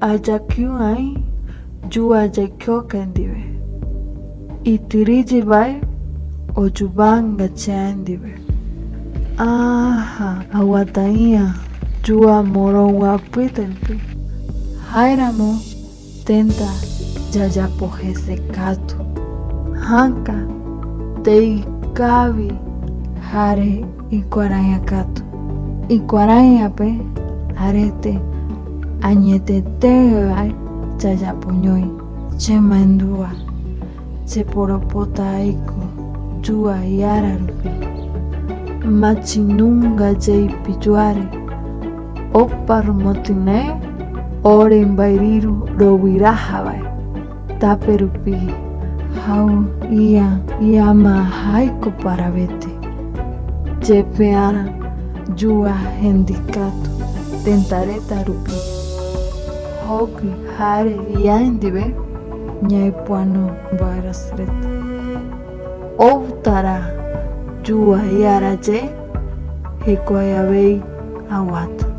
Ajaky'ãi jua jaikóke ndive. Ityryjyvái ojuvanga che ã ndive. Aha aguata'ĩa jua morõguapýte rupi. Ha'éramo tenda jajapo hese katu. Háka teikavi jare ikuaraĩa katu. Ikuaraĩape arete añetetéva jajapoñói che mandu'a che poropota aiko jua iára rupi. Machinunga jeipijuáre opa romotyne ore mbairiru roguirahavae tape rupi hau ia iama haiko paravete. Jepe'arã jua hendikatu tentareta rupi hoky hare ia ndive ñaipuano mba'erasyreta. Outara jua iára je hikuái avei aguata.